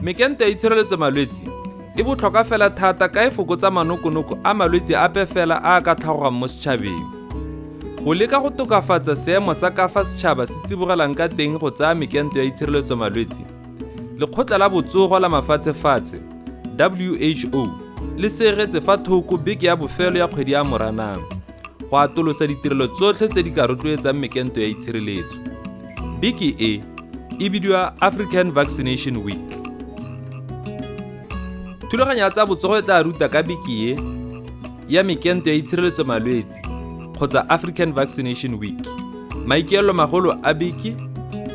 Mekento ya itshireletso malwetse e botlhokwa fela thata ka e fokotsa manokonoko a malwetse ape fela a a ka tlhagogang mo setšhabeng. Go leka go tokafatsa seemo sa ka fa setšhaba se tsibogelang ka teng go tsaya mekento ya itshireletso malwetse, Lekgotla la Botsogo la Mafatshefatshe, WHO, le seegetse fa thoko beke ya bofelo ya kgwedi ya Moranang go atolosa ditirelo tsotlhe tse di ka rotloetsang mekento ya itshireletso. Beke e e bidiwa African Vaccination Week. Thulaganyo ya tsa botsogo e tla ruta ka beke e ya mekento ya itshireletso malwetse kgotsa African Vaccination Week. Maikaelelo magolo a beke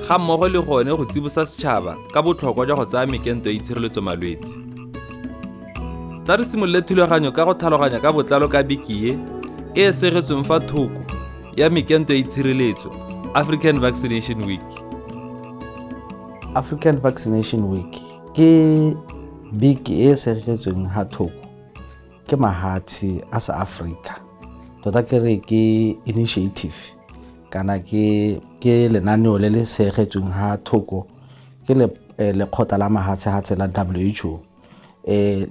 ga mmogo le gone go tsibosa setšhaba ka botlhokwa jwa go tsaya mekento ya itshireletso malwetse. Tla re simolole thulaganyo ka go tlhaloganya ka botlalo ka beke e e segetsweng fa thoko ya mekento ya itshireletso, African Vaccination Week. African Vaccination Week ke beke e e segetsweng ha thoko ke mahatshe a sa Africa. Tota ke re ke initiative kana ke lenaneo le le segetsweng ha thoko ke lekgotla la mahatshehatshe la WHO,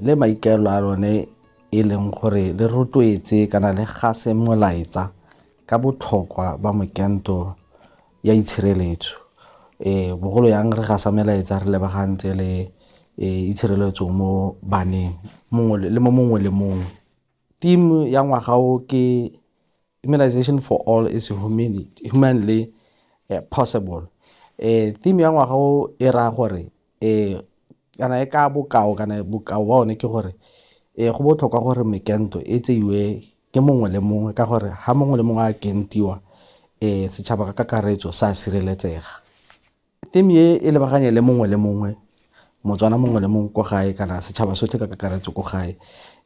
le maikaelelo a lone e leng gore le rotloetse kana le gase molaetsa ka botlhokwa ba mekento ya itshireletso. Bogolo yang re gasa melaetsa re lebagantse le itshireletso mo baneng mongwe le mo mongwe le mongwe. Theme ya ngwaga o ke immunization for all is humanly possible. Theme ya ngwaga o e raya gore kana e ka bokao kana bokao ba one ke gore go botlhokwa gore mekento e tseiwe ke mongwe le mongwe, ka gore ha mongwe le mongwe a kentiwa, setšhaba ka kakaretso sa sireletsega. Theme e e lebaganye le mongwe le mongwe, Motswana mongwe le mongwe ko gae kana setšhaba sotlhe ka kakaretso ko gae.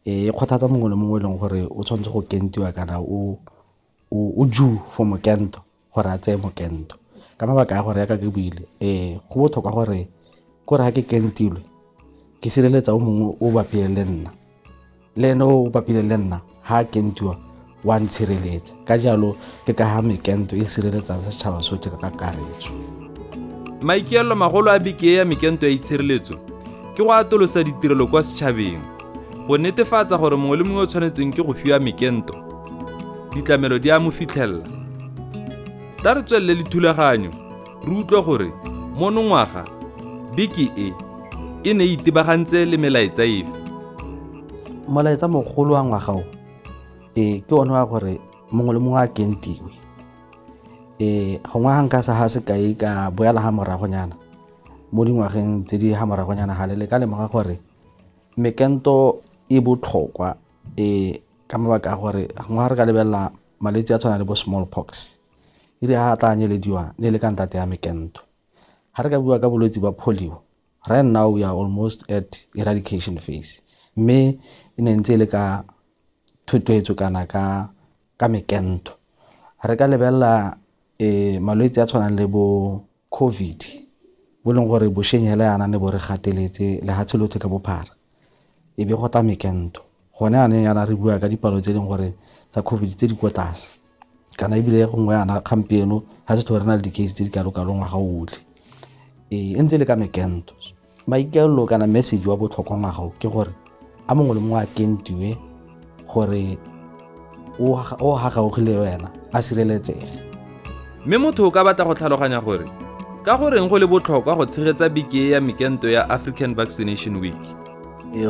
E kgothatsa mongwe le mongwe e leng gore o tshwanetse go kentiwa kana o due for mokento gore a tseye mokento. Ka mabaka a gore yaka ke buile, go botlhokwa gore kore ha ke kentilwe ke sireletsa o mongwe o bapile le nna, le ene o bapile le nna ha a kentiwa wa ntshireletsa. Ka jalo ke ka ha mekento e sireletsang setšhaba sotlhe ka kakaretso. Maikaelelo magolo a beke ya mekento ya itshireletso ke go atolosa ditirelo kwa setšhabeng, go netefatsa gore mongwe le mongwe o tshwanetseng ke go fiwa mekento, ditlamelo di a mo fitlhelela. Tla re tswelele le thulaganyo re utlwe gore monongwaga beke e e ne e itebagantse le melaetsa efe. Molaetsa mogolo wa ngwaga o ke one wa gore mongwe le mongwe a kentiwe. Gongwe ga nka sa ga sekai ka boela ga moragonyana mo dingwageng tse di ga moragonyana ga le ka lemoga gore mekento e botlhokwa, ka mabaka a gore gongwe ga re ka lebelela malwetse a tshwana le bo smallpox, e re ha a tla nyelediwa ne le ka ntate ya mekento. Ha re ka bua ka bolwetse ba polio, right now we are almost at eradication phase, mme e ne ntse e le ka thotloetso kana ka mekento. Re ka lebelela malwetse a tshwanang le bo COVID, bo leng gore bošeng hela yana ne bo re gateletse lehatshe lotlhe ka bophara, e be go tla mekento. Gone yaneng yana re bua ka dipalo tse e leng gore tsa COVID tse di kwa tlase, kana ebile gongwe yana gampieno ga se tlhole re na le di-case tse di kalo-kalo ngwaga otlhe. E ntse e le ka mekento. Maikaelelo kana message wa botlhokwa ngwaga o ke gore a mongwe le mongwe a kentiwe gore o gagaogile wena a sireletsege. Mme motho o ka batla go tlhaloganya gore ka goreng go le botlhokwa go tshegetsa beke e ya mekento ya African Vaccination Week.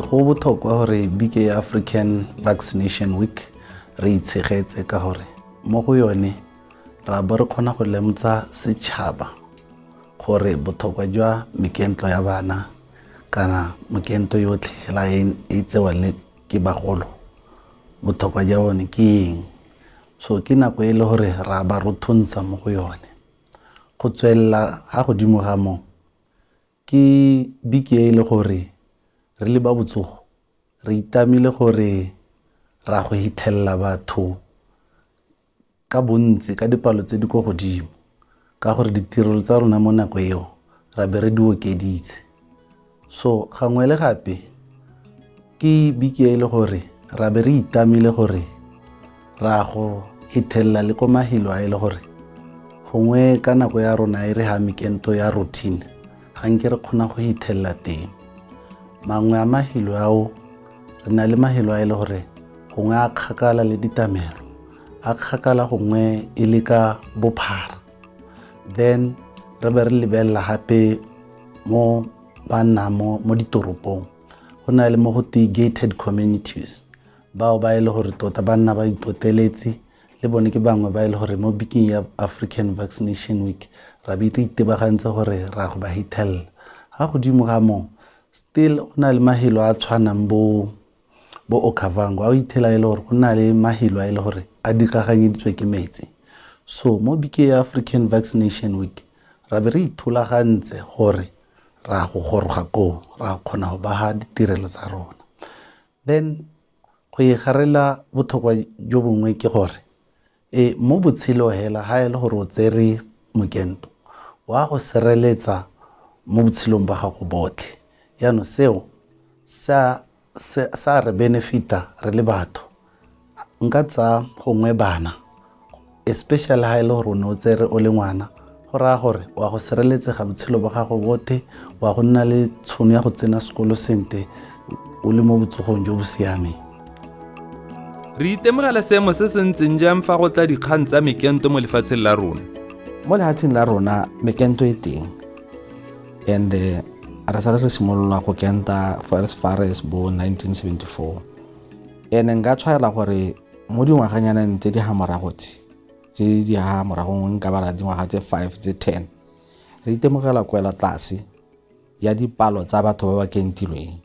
Go botlhokwa gore beke ya African Vaccination Week re itshegetse, ka gore mo go yone ra bo re kgona go lemosa setšhaba gore botlhokwa jwa mekento ya bana kana mekento yotlhe hela e tsewang le ke bagolo, botlhokwa jwa bone ke eng. So ke nako e le gore ra ba rothontsha mo go yone. Go tswelela ga godimo ga moo ke beke e le gore re le ba botsogo re itamile gore ra go hithelela batho ka bontsi ka dipalo tse di ko godimo, ka gore ditirelo tsa rona mo nako eo ra be re di okeditse. So gangwe le gape ke beke e le gore ra be re itamile gore ra go hithelela le ko mahelo a e le gore gongwe ka nako ya rona e re ha mekento ya routine ga nke re kgona go hithelela teng. Mangwe a mahelo ao re na le mahelo a e le gore gongwe a kgakala le ditamelo, a kgakala gongwe e le ka bophara. Then re be re lebelela gape mo ba nnang mo ditoropong, go na le mo go te gated communities, bao ba e le gore tota ba nna ba ipoteletse le bone ke bangwe ba e le gore mo biking ya African Vaccination Week ra be re itebagantse gore ra go ba hithelela. Ga godimo ga moo still go na le mahelo a tshwanang bo Okavango, a o ithela e le gore go na le mahelo a e le gore a dikaganyeditswe ke metsi. So mo beke ya African Vaccination Week ra be re ithulagantse gore ra go goroga koo, ra kgona go baga ditirelo tsa rona. Then go e garela botlhokwa jo bongwe ke gore mo botshelo hela ha e le gore o tsere mokento wa go sireletsa mo botshelong ba gago botlhe. Jaanong seo sa re benefita re le batho. Nka tsaya gongwe bana, especially ha e le gore o ne o tsere o le ngwana, go raya gore wa go sireletsega botshelo ba gago botlhe, wa go nna le tšhono ya go tsena sekolo sentle o le mo botsogong jo bo siameng. Re itemogela seemo se se ntseng jang fa go tla dikgang tsa mekento mo lefatsheng la rona? Mo lefatsheng la rona mekento e teng, and re sale re simolola go kenta for as far as bo 1974. And nka tshwaela gore mo dingwaganyaneng tse di ga morago tse di ga morago, nka bala dingwaga tse 5 tse 10, re itemogela kwela tlase ya dipalo tsa batho ba ba kentilweng.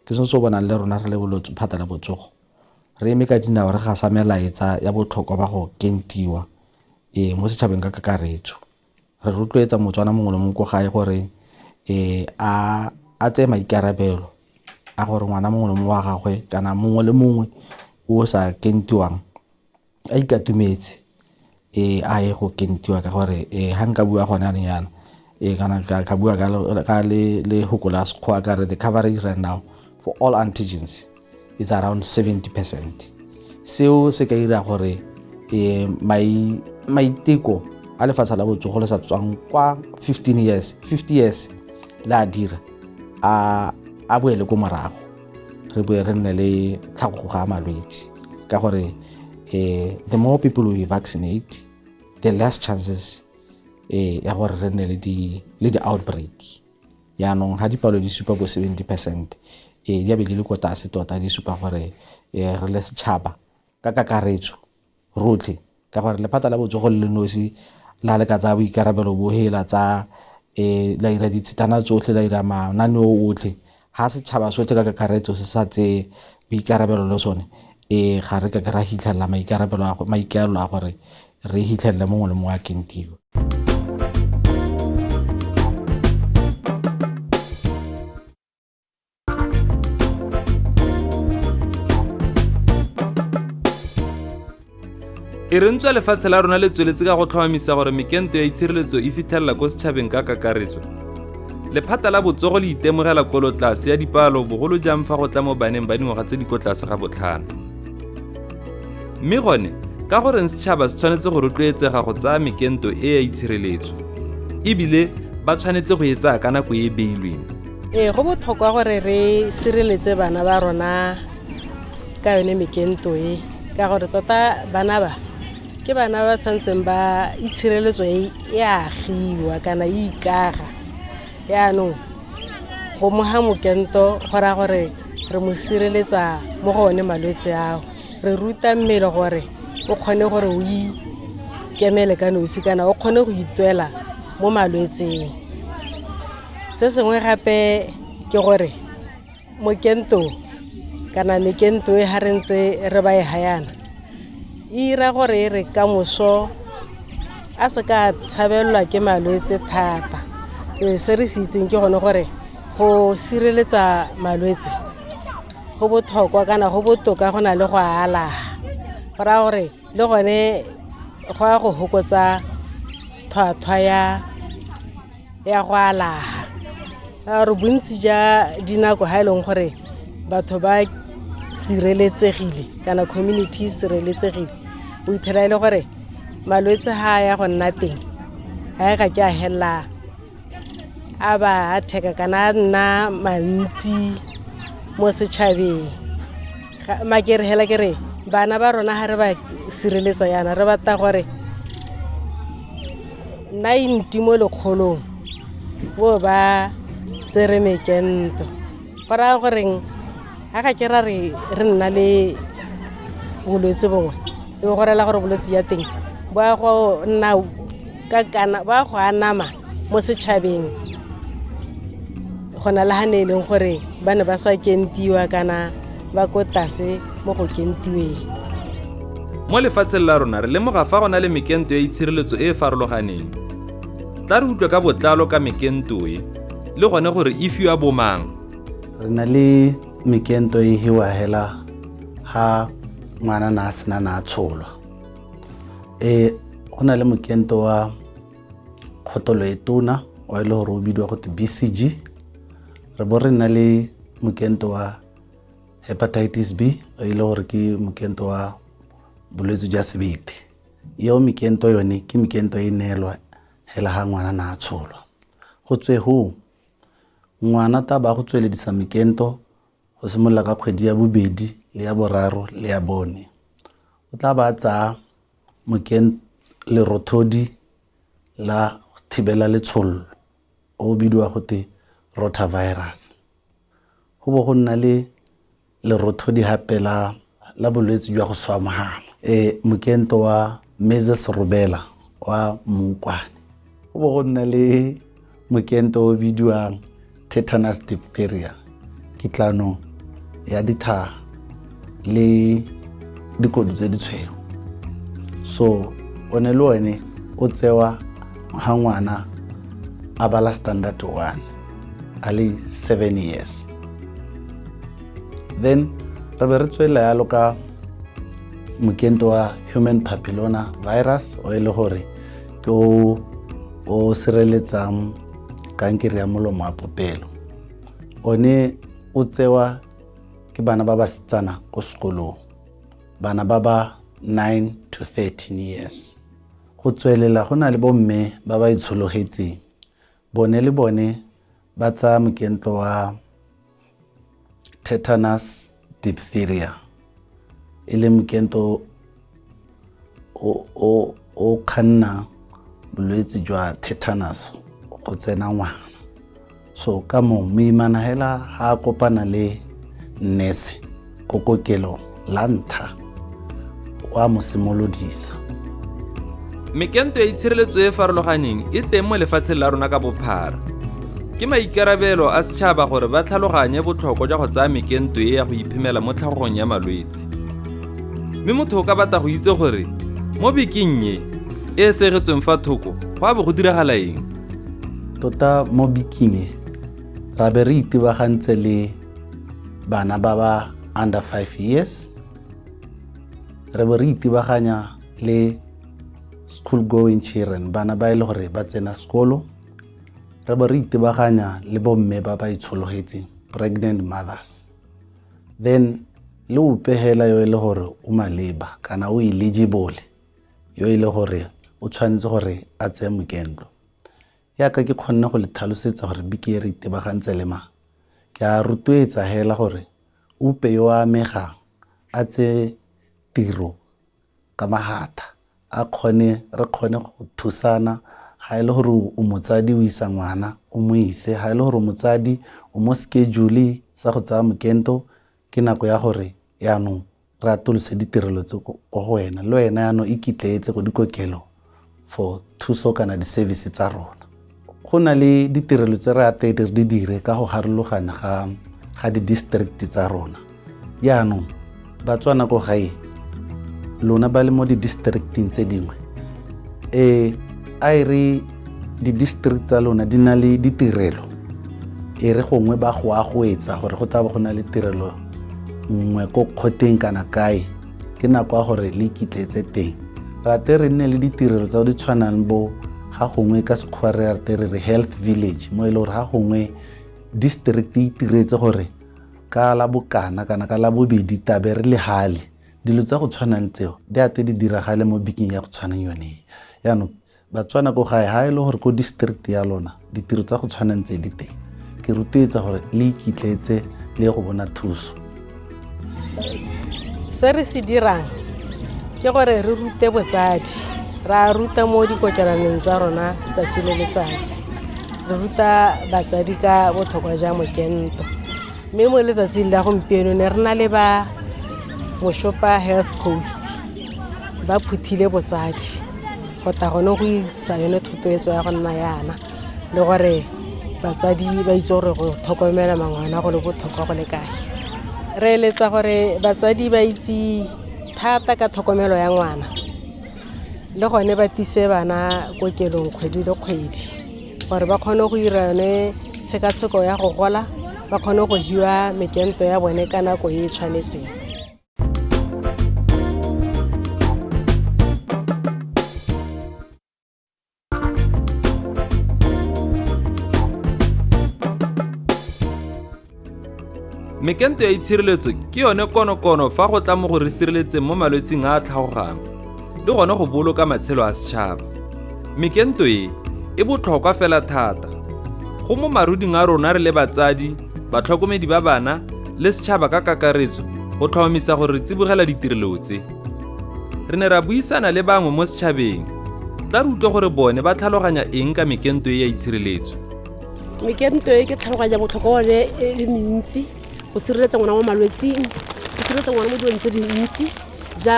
Ke se se o bonang le rona re le lephata la botsogo re eme ka dinao re gasa melaetsa ya botlhokwa ba go kentiwa mo setšhabeng ka kakaretso. Re rotloetsa Motswana mongwe le mongwe ko gae gore a tseye maikarabelo a gore ngwana mongwe le mongwe wa gagwe kana mongwe le mongwe o sa kentiwang a ikatumetse a ye go kentiwa, ka gore ha nka bua gone jaanong jaana kana ka bua ka lehoko la Sekgowa ka re the coverage right now for all antigens is around 70%. Seo se ka dira gore maiteko a lefatshe la botsogo le sa tswang kwa 15 years, 50 years le a dira a boele ko morago, re boe re nne le tlhagogo ga malwetse, ka gore the more people we vaccinate, the less chances ya gore re nne le di-outbreak. Yaanong ga dipalo di supa bo 70%, di a be di le ko tlase tota, di supa gore re le setšhaba ka kakaretso rotlhe, ka gore lephata la botsogo le le nosi la le ka tsaya boikarabelo bo hela tsa la ira ditshitana tsotlhe, la ira mananeo otlhe, ha setšhaba sotlhe ka kakaretso se sa tseye boikarabelo le sone, ga re ka ke ra hitlhelela maikaelelo a gore re hitlhelele mongwe le mongwe a kentiwa. E re ntswa lefatshe la rona le tsweletse ka go tlhomamisa gore mekento ya itshireletso e fitlhelela ko setšhabeng ka kakaretso, lephata la botsogo le itemogela kolotlase ya dipalo, bogolo jang fa go tla mo baneng ba dingwaga tse di ko tlase ga 5. Mme gone ka goreng setšhaba se tshwanetse go rotloetsega go tsaya mekento e ya itshireletso, ebile ba tshwanetse go e tsaya ka nako e e beilweng? Ee, go botlhokwa gore re sireletse bana ba rona ka yone mekento e, ka gore tota bana ba ke bana ba santseng ba itshireletso e agiwa kana e ikaga. Yaanong go moga mokento go raya gore re mo sireletsa mo go one malwetse ao, re ruta mmele gore o kgone gore o ikemele ka nosi kana o kgone go itwela mo malwetseng. Se sengwe gape ke gore mokento kana mekento e ga re ntse re ba e hayana e ira gore e re ka moso a se ka tshabelelwa ke malwetse thata. Se re se itseng ke gone gore go sireletsa malwetse go botlhokwa kana go botoka go na le go alaga, go raya gore le gone go ya go fokotsa tlhwatlhwa ya go alaga. Ka gore bontsi ja dinako ha e leng gore batho ba sireletsegile kana community e sireletsegile, o ithela e le gore malwetse ha a ya go nna teng ga e ga ke a helela a ba atheka kana a nna mantsi mo setšhabeng. Makere hela ke re bana ba rona ga re ba sireletsa yana re batla gore 90 mo lekgolong bo ba tsere mekento. Go raya goreng ga ga ke ra re re nna le bolwetse bongwe e be go rela gore bolwetse ya teng bo a go nna ka kana ba go anama mo setšhabeng go na le ga ne e leng gore ba ne ba sa kentiwa kana ba ko tlase mo go kentiweng. Mo lefatsheng la rona re lemoga fa go na le mekento ya itshireletso e e farologaneng. Tla re utlwe ka botlalo ka mekento e le gone gore e fiwa bomang. Re na le mekento e hiwa hela ha ngwana na a sena na a tsholwa. Go na le mokento wa kgotolo e tona wa e le gore o bidiwa gote BCG. Re bo re na le mokento wa hepatitis B o e le gore ke mokento wa bolwetse jwa sebete. Eo mekento yone ke mekento e neelwa hela ha ngwana na a tsholwa. Go tswe hoo ngwana ta ba go tsweledisa mekento go simolola ka kgwedi ya bobedi le ya boraro le ya bone. O tla ba tsaya lerothodi la thibela letshollo o bidiwa gote rotavirus. Go bo go nna le lerothodi hape la bolwetse jwa go swa mogala, mokento wa measles rubella wa mmokwane. Go bo go nna le mokento o bidiwang tetanus diphtheria, kitlano ya dithaga le dikodu tse di tshweu. So one le one o tsewa ha ngwana a bala standard 1 a le 7 years. Then re be re tswela yalo ka mokento wa human papilloma virus o e le gore ke o sireletsang kankere ya molomo wa popelo. One o tsewa ke bana ba basetsana ko sekolong, bana ba ba 9 to 13 years. Go tswelela go na le bomme ba ba itshologetseng, bone le bone ba tsaya mokento wa tetanus diphtheria, e le mokento o kganna bolwetse jwa tetanus go tsena ngwana. So ka moo moimana hela ha a kopana le nurse ko kokelong la ntlha wa mo simolodisa. Mekento ya itshireletso e farologaneng e teng mo lefatsheng la rona ka bophara. Ke maikarabelo a setšhaba gore ba tlhaloganye botlhokwa jwa go tsaya mekento e ya go iphemela mo tlhagong ya malwetse. Mme motho o ka batla go itse gore mo bekeng e e segetsweng fa thoko go a bo go diragala eng. Tota mo bekeng e ra be re itebagantse le bana ba ba under 5 years, re be re itebaganya le school going children, bana ba e le gore ba tsena sekolo, re be re itebaganya le bomme ba ba itshologetseng, pregnant mothers. Then le ope hela yo e le gore o maleba kana o eligible, yo e le gore o tshwanetse gore a tseye mokento. Yaka ke kgonne go le tlhalosetsa gore beke e re itebagantse le mang, ke a rotloetsa hela gore ope yo a amegang a tseye tiro ka magatha, a kgone re kgone go thusana. Ha e le gore o motsadi o isa ngwana o mo ise, ha e le gore motsadi o mo schedule sa go tsaya mokento, ke nako ya gore yaanong re atolose ditirelo tse ko go wena, le wena yaanong ikitlaetse go dikokelo for thuso kana di-service tsa rona. Go na le ditirelo tse re ate re di dire ka go harologana ga di-district tsa rona. Yaanong Batswana ko gae lona ba le mo di-districting tse dingwe, a e re di-district tsa lona di na le ditirelo, e re gongwe ba go agoetsa gore go tla bo go na le tirelo nngwe ko kgoteng kana kae, ke nako ya gore le ikitlaetse teng. Rate re nne le ditirelo tsa di tshwanang bo ga gongwe ka sekgowa re rate re re health village, mo e le gore ga gongwe district e itiretse gore ka la bokana kana ka la bobedi tabe re le hale. Dilo tsa go tshwanang tseo di ate di diragale mo bekeng ya go tshwanang yone. Yaanong Batswana ko gae ha e le gore ko district ya lona Ditiro tsa go tshwanang tse di teng, ke rotloetsa gore le ikitletse le go bona thuso. Se re se dirang ke gore re rute botsadi, ra ruta mo dikokelaneng tsa rona tsatsi le letsatsi. Re ruta batsadi ka botlhokwa jwa mokento. Mme mo letsatsing la gompieno ne re na le ba Moshopa Health Post ba phuthile botsadi go tla gone go isa yone thotloetso ya go nna yana, le gore batsadi ba itse gore go tlhokomela mangwana go le botlhokwa go le kae. Re eletsa gore batsadi ba itse thata ka tlhokomelo ya ngwana, le gone ba tise bana kokelong kgwedi le kgwedi gore ba kgone go dira yone tshekatsheko ya go gola, ba kgone go hiwa mekento ya bone ka nako e e tshwanetseng. Mekento ya itshireletso ke yone konokono fa go tla mo go re sireletseng mo malwetsing a a tlhagogang le gone go boloka matshelo a setšhaba. Mekento e e botlhokwa fela thata go mo maruding a rona re le batsadi, batlhokomedi ba bana le setšhaba ka kakaretso go tlhomamisa gore re tsibogela ditirelo tse. Re ne ra buisana le bangwe mo setšhabeng, tla re utlwe gore bone ba tlhaloganya eng ka mekento e ya itshireletso. Mekento e ke tlhaloganya botlhokwa one e le mentsi, go sireletsa ngwana mo malwetsing, go sireletsa ngwana mo dilong tse dintsi,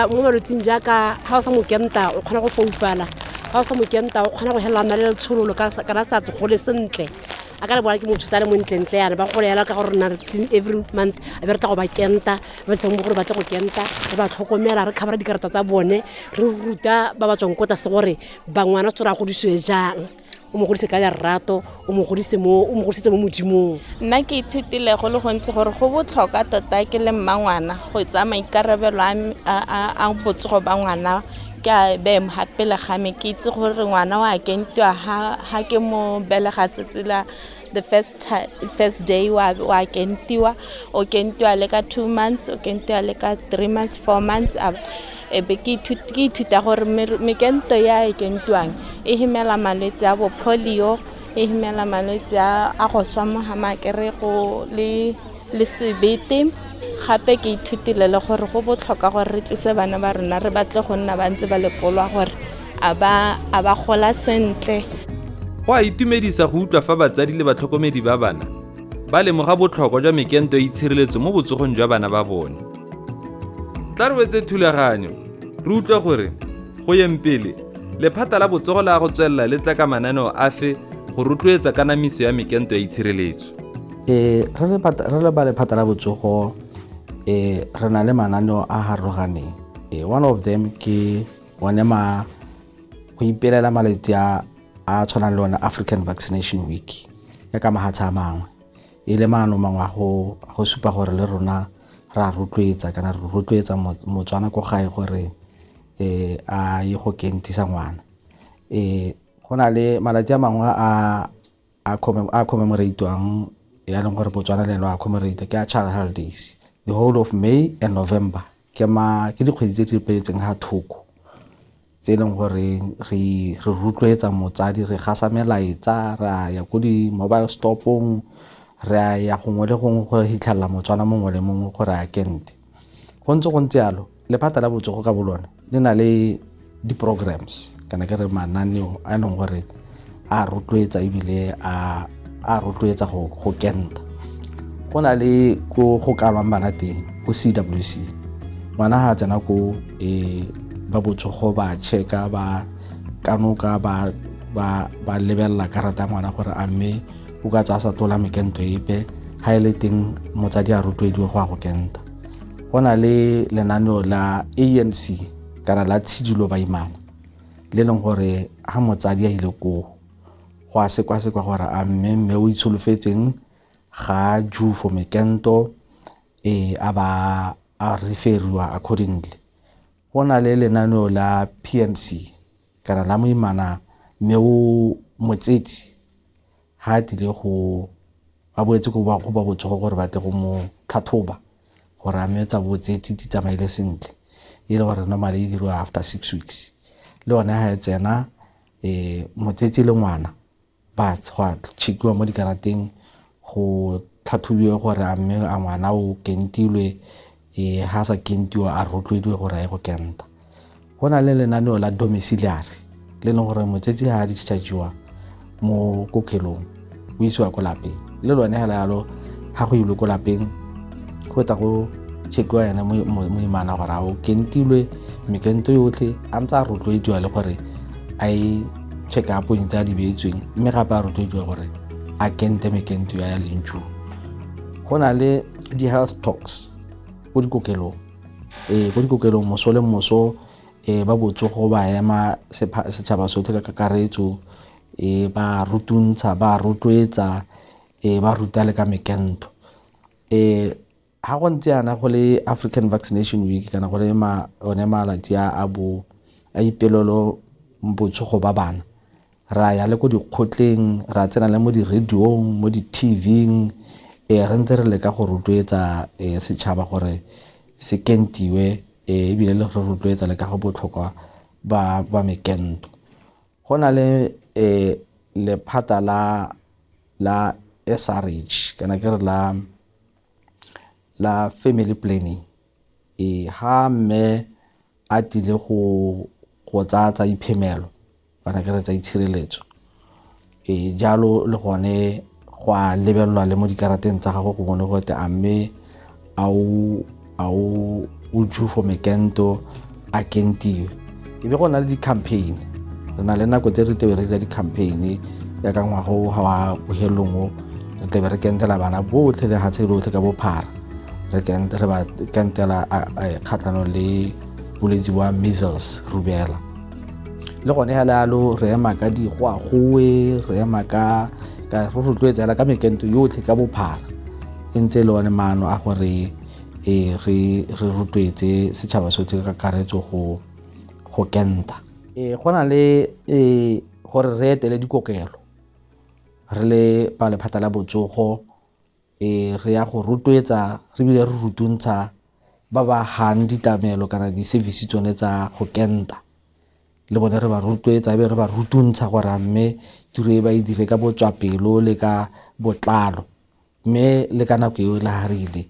mo malwetsing jaaka ga o sa mo kenta o kgona go foufala, ga o sa mo kenta o kgona go helela nna le letshololo kana sa gole sentle. A ka re bona ke motho sa le montlentle yana, ba gole yala ka gore rena every month a be re tla go ba kenta, ba tseng mo gore ba tle go kenta, re ba tlhokomela, re cover dikarata tsa bone, re ruta ba ba tswang ko tlase gore ba ngwana o tshwanetse a godisiwe jang, o mo godise ka lerato, o mo godise mo, o mo godisetse mo Modimong. Nna ke ithutile go le gontsi gore go botlhokwa tota ke le mmangwana go tsaya maikarabelo a botsogo ba ngwana, ke a beye mo pele ga me, ke itse gore ngwana wa kentiwa ha ke mo belega tsatsi la the first day wa kentiwa, o kentiwa le ka 2 months, o kentiwa le ka 3 months, 4 months, e be ke ithuta gore mekento ya e kentiwang e himela malwetse a bo polio, e himela malwetse a go swa mo ga makerego le sebete. Gape ke ithutile le gore go botlhokwa gore re tlise bana ba rona, re batle go nna ba ntse ba lekolwa gore a ba gola sentle. Go a itumedisa go utlwa fa batsadi le batlhokomedi ba bana ba lemoga botlhokwa jwa mekento ya itshireletso mo botsogong jwa bana ba bone. Tla re wetse thulaganyo, re utlwe gore go yeng pele lephata la botsogo la go tswelela le tla ka mananeo afe go rotloetsa kanamiso ya mekento ya itshireletso. Re le ba lephata la botsogo, re na le mananeo a harologaneng. One of them ke one ma go ipelela malatsi a tshwanang le one African Vaccination Week ya ka mahatshe a mangwe, e le maano mangwe a go supa gore le rona ra rotloetsa kana re rotloetsa Motswana ko gae gore a ye go kentisa ngwana. Go na le malatsi a mangwe a commemoratewang ya leng gore Botswana le ene a commemorate, ke a Child Holidays, the whole of May and November, ke dikgwedi tse di peetseng ga thoko tse e leng gore re rotloetsa motsadi, re gasa melaetsa, ra ya ko di-mobile stop-ong, re a ya gongwe le gongwe go hitlhella Motswana mongwe le mongwe gore a kente. Go ntse go ntse yalo, lephata la botsogo ka bolone le na le di-programs kana ke re mananeo a e leng gore a rotloetsa ebile a rotloetsa go kenta. Go na le ko go kalwang bana teng ko CWC, ngwana ha a tsena ko ba botsogo ba checka, ba kanoka, ba lebelela karata ya ngwana gore a mme o ka tswa a sa tlola mekento epe, ha e le teng motsadi a rotloediwe go ya go kenta. Go na le lenaneo la ANC kana la tshidilo baimana, le leng gore ha motsadi a ile koo go a sekwasekwa gore a mme o itsholofetseng ga a due for mekento, a ba a referiwa accordingly. Go na le lenaneo la PNC kana la moimana mme o motsetsi ha a tlile go ba boetse go ba botsogo gore ba tle go mo tlhatlhoba gore a mme tsa botsetsi di tsamaile sentle, e le gore normally e diriwa after 6 weeks. Le yone ha e tsena, motsetsi le ngwana Ba go a check-iwa mo dikarateng, go tlhatlhobiwe gore a mme a ngwana o kentilwe, ha sa kentiwa a rotloediwe gore a ye go kenta. Go na le lenaneo la domiciliary le leng gore motsetsi ha a discharge-iwa mo kokelong o isiwa ko lapeng. Le lone hela yalo ha go ilwe ko lapeng go tla go check-iwa ene moimana gore a o kentilwe mekento yotlhe, a ntse a rotloediwa le gore a e check up-ong tse a di beetsweng, mme gape a rotloediwa gore a kente mekento ya lentšu. Go na le di-health talks ko dikokelong, ko dikokelong moso le moso, ba botsogo ba ema setšhaba sotlhe ka kakaretso, ba rutuntsha, ba rotloetsa, ba ruta le ka mekento. Ha go ntse yana go le African Vaccination Week kana go le one malatsi a bo a ipelelo botsogo ba bana, ra ya le ko dikgotleng, ra tsena le mo di-radio-ong, mo di-T_V-ing, re ntse re leka go rotloetsa setšhaba gore se kentiwe, ebile le re rotloetsa le ka go botlhokwa ba mekento. Go na le lephata la SRH kana ke re la family planning. Ha mme a tlile go tsaya tsa iphemelo kana ke re tsa itshireletso, jalo le gone go a lebelelwa le mo dikarateng tsa gago go bone gore a mme a o due for mekento, a kentiwe. E be go na le di-campaign, re na le nako tse re tebe re dira di-campaign ya ka ngwaga o ga wa bohelong o, re tebe re kentela bana botlhe lehatshe lotlhe ka bophara, re ba kentela kgatlhanong le bolwetse ba measles, rubella. Le gone hela yalo re ema ka digoagoe, re ema ka re rotloetsa hela ka mekento yotlhe ka bophara, e ntse e le one maano a gore re rotloetse setšhaba sotlhe ka kakaretso go kenta. Go na le gore re etele dikokelo re le ba lephata la botsogo, re ya go rotloetsa re bile re rutuntsha ba ba hang ditlamelo kana di-service tsone tsa go kenta, le bone re ba rotloetsa ebe re ba rutuntsha gore a mme tiro e ba e dire ka botswapelo le ka botlalo. Mme le ka nako eo le ha re ile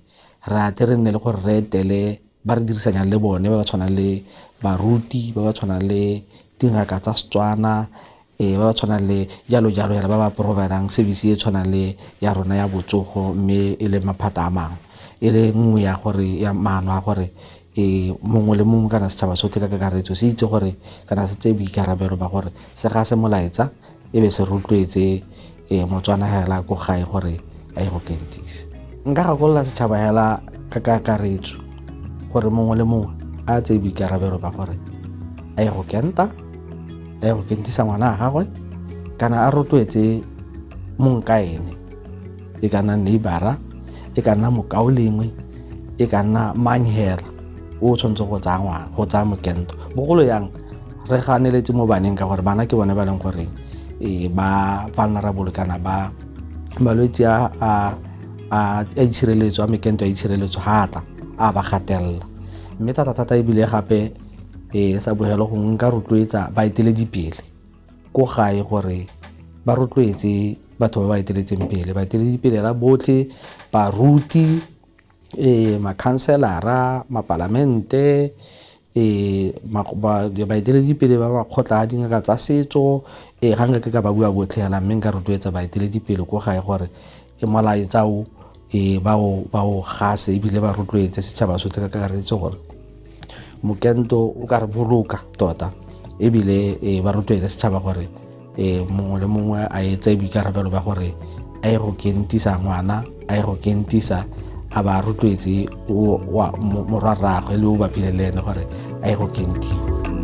re a tle re nne le gore re etele ba re dirisanyang le bone, ba ba tshwanang le baruti, ba ba tshwanang le dingaka tsa Setswana, ba ba tshwanang le jalo jalo hela, ba ba provide-ang service e tshwanang le ya rona ya botsogo, mme e le maphata a mangwe, e le nngwe ya gore ya maano a gore mongwe le mongwe kana setšhaba sotlhe ka kakaretso se itse gore kana se tseye boikarabelo ba gore se ga se molaetsa e be se rotloetse Motswana hela ko gae gore a ye go kentisa. Nka gakolola setšhaba hela ka kakaretso gore mongwe le mongwe a tseye boikarabelo ba gore a ye go kenta, a ye go kentisa ngwana wa gagwe, kana a rotloetse mong ka ene, e ka nna neighbor-a, e ka nna mokaulengwe, e ka nna mang hela o tshwanetse go tsaya ngwana, go tsaya mokento. Bogolo yang re ganeletse mo baneng ka gore bana ke bone ba leng gore ba vulnerable kana ba malwetse a itshireletso, a mekento ya itshireletso ha tla a ba gatelela. Mme thata-thata ebile gape sa bogelo gongwe nka rotloetsa baeteledipele ko gae gore ba rotloetse batho ba ba eteletseng pele, baeteledipele la botlhe, baruti, makhanselara, mapalamente, baeteledipele ba makgotla a dingaka tsa setso, ga nka ke ka ba bua botlhe hela, mme nka rotloetsa baeteledipele ko gae gore molaetsa o ba o gase ebile ba rotloetse setšhaba sotlhe ka kakaretso gore mokento o ka re boloka tota, ebile ba rotloetse setšhaba gore mongwe le mongwe a etse boikarabelo ba gore a ye go kentisa ngwana, a ye go kentisa, a ba rotloetse morwarraagwe le o bapile le ene gore a ye go kentiwa.